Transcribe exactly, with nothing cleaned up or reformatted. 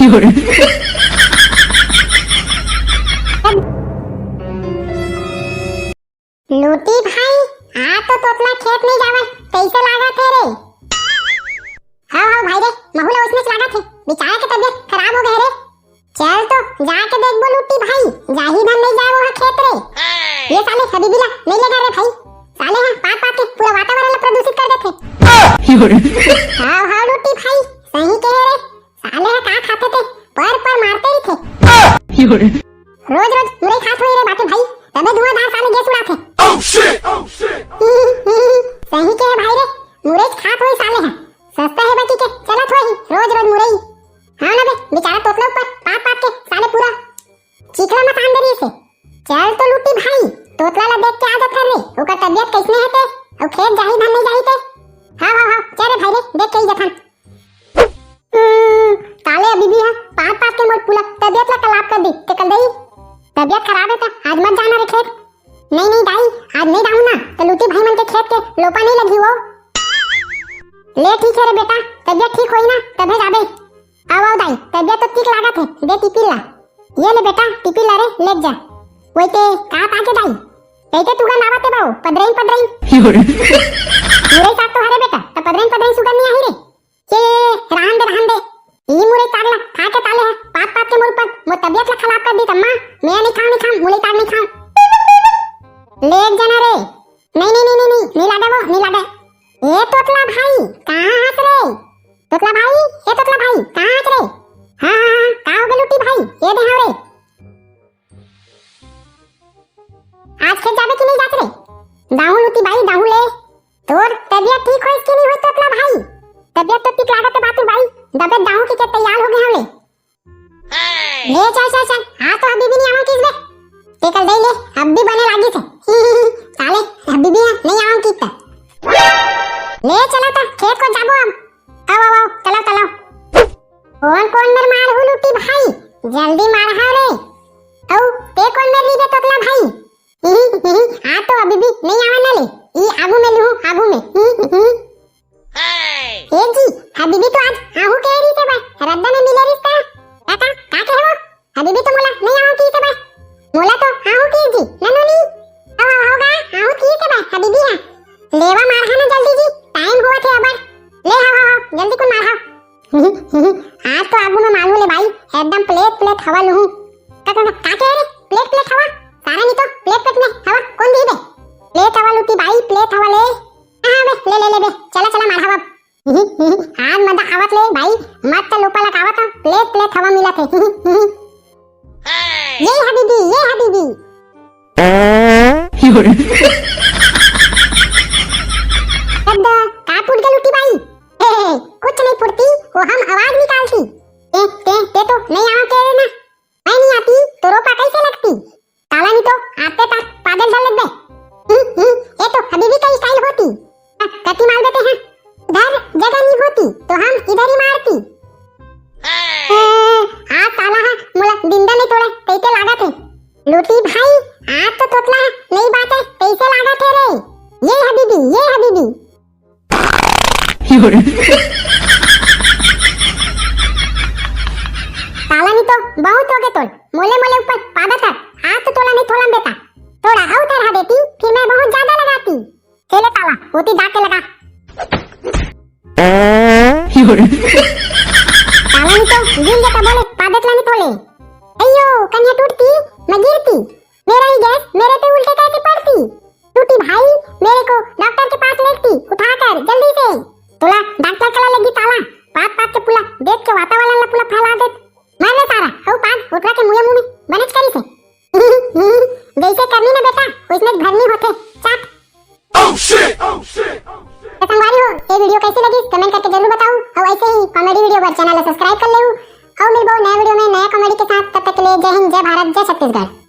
लूटी भाई, आज तो तोतला खेत नहीं जावय, कइसे लागत हे रे? हाँ हाँ भाई रे, महू ला ओइसनेच लागत हे, बेचारा के तबियत खराब हो गए रे। चल तो जाके देखबो लूटी भाई, जाही धन नहीं जाए वो खेत रे। ये साले हबीबी ला नहीं लेगा रे भाई, साले हा पात पात के पूरा वातावरण ला प्रदूषित कर देथे। हाँ हाँ लूटी भाई, सही कहे रे, साले हा का खाथे ते पर पर मारते ही थे। रोज रोज मुरई खात होई रे बाटे भाई, तबे धुआंधार साले गैस उड़ाथे। सही के है भाई रे, मुरई खात होई साले है, सस्ता है बची के चलत होई रोज रोज मुरई। हाँ ना बे, बेचारा तोतला ऊपर पात पात के साले पूरा चिखला मचान दे रही से। चल तो लूटी भाई, तोतला ला देख के आ जा फिर रे, ओकर तबियत कैसने है ते, अउ खेत जाही धन नहीं जाही ते। हाँ हाँ हाँ, चल रे भाई रे, देख के ही जथन। हम्म, साले अभी भी है, पाँच पाँच के मोर पूरा तबियत ला खराब कर दी, ते कल दई। तबियत खराब है तो आज मत जाना रे खेत। नहीं नहीं दाई, आज नहीं जाऊँ ना तो लूटी भाई मन के खेत के लोपा नहीं लगी वो। ले ठीक है रे बेटा, तबियत ठीक होई ना तभे जाबे। आओ आओ दाई, तबियत तो ठीक लागत है, दे टिफिन ला। ये ले बेटा टिफिन ला रे, ले जा। वही ते का पाके दाई? कही ते तू गंधावत है बाऊ, पदरई पदरई। मुरई साग तो हरे बेटा, तो पदरई पदरई सुगंध नहीं आई रे। ये रहन दे, रहन दे। ई मुरई साग ला खा के ताले है, पात पात के मोर ऊपर, मोर तबियत ला खराब कर दी अम्मा। मैं नहीं खाऊं, नहीं खाऊं, मुरई साग नहीं खाऊं। ले एक जना रे। नहीं, नहीं, नहीं, नहीं, नहीं, नहीं लागे वो, नहीं लागे। ए तोतला भाई, कहाँ हस रे? तोतला भाई, ए तोतला भाई, कहाँ हस रे? हाँ, हाँ, हाँ, का हो गे लूटी भाई? ये दे हाँ रे। आज खेत जाबे कि नहीं जात रे? दाहू लूटी भाई, दाहू ले। तोर तबियत ठीक होइस कि नहीं होइस तोतला भाई? तबियत तो ठीक लागत है बातू भाई, दबे दाहू के, के तैयार हो गए हवे। ले चल, चल, चल, आज तो हबीबी नहीं आवन किस बे। ते कल दे ले, अब भी बने लागी थे। साले, हबीबी है, नहीं आवन किस। ले चला तो खेत को जाबो अब। आओ, आओ, आओ, चलो, चलो। कौन कौन मेर मार हु लूटी भाई, जल्दी मार हा रे। औ ते कौन मेर लीबे तोतला भाई? हिही, हिही, आ तो अभी भी नहीं आवन ना ले। ई आगू में लूहू, आगू में। हिही, हिही। ए जी, हबीबी तो आज आहू के रही थे बा, रद्दा में मिले रिश्ता। काका, का कहे वो? हबीबी तो मोला नहीं आहू की थे बा। मोला तो आहू की जी, ननू नी। आओ, आओ, आओ गा, आहू की थे बा, हबीबी है। लेवा मार हा ना जल्दी जी, टाइम हुआ थे अबर। ले हा, हा, हा, जल्दी कुन मार हा। आज तो आगू में मालूम ले भाई, एकदम प्लेट प्लेट हवा लूहू। का, का, का, का कहे रे? प्लेट प्लेट हवा? सारा नहीं तो प्लेट प्लेट में हवा कौन दी बे? प्लेट हवा लूटी भाई, प्लेट हवा ले। हाँ, हाँ, बे, ले, ले, ले बे, चला, चला मार हवा। आज मजा आवत ले भाई, मस्त लोपा लगावत हा, प्लेट प्लेट हवा मिलत है। ये हबीबी, ये हबीबी। शब्द का फूट गल उठी भाई? हे, हे, हे, कुछ नहीं फुटती, वो हम आवाज निकालती। ते, ते, ते तो नहीं आवा के रे ना। मैं नहीं आती, तो रोपा कैसे लगती? ताला नहीं तो आते तक पागल धर लग गए। हम्म, हम्म, ये तो हबीबी का स्टाइल होती। कति माल देते हैं, उधर जगह नहीं होती तो हम इधर ही मारती। ए, आज साला हा मोला जिंदा नहीं तोड़े, कैसे लागत है? लूटी भाई, आज तो तोतला नहीं बात है, कैसे लागत है रे? ये हबीबी, ये हबीबी। साला नहीं तो बहुत हो गए तोल, मोले मोले ऊपर पादा था, आज तो तोला नहीं थोलम बेटा। थोड़ा और ठहरा देती, फिर मैं बहुत ज्यादा लगाती। खेले ताला, होती दाग के लगा। ताला नहीं तो गिर जाता बोले, पादत ला नहीं तोले। अयो, कन्या टूटती, मैं गिरती। मेरा ही गैस मेरे पे उल्टे करके पड़ती। टूटी भाई, मेरे को डॉक्टर के पास लेटती, उठाकर, जल्दी से। तोला डॉक्टर कला लगी ताला, पात पात के पूरा देख के वातावरण ला पूरा फैला दे। मार ले तारा, हऊ पाद, उठवा के मुँहे मुँह में बनेच करी से। जैसे करनी ना बेटा, वैसने भरनी होते। चाट। Oh shit! Oh shit! तो संगवारी हो, ये वीडियो कैसी लगी कमेंट करके जरूर बताओ, और ऐसे ही कॉमेडी वीडियो पर चैनल सब्सक्राइब कर लेऊ, और मिलबो नया वीडियो में नया कॉमेडी के साथ। तब तक के लिए जय हिंद, जय भारत, जय छत्तीसगढ़।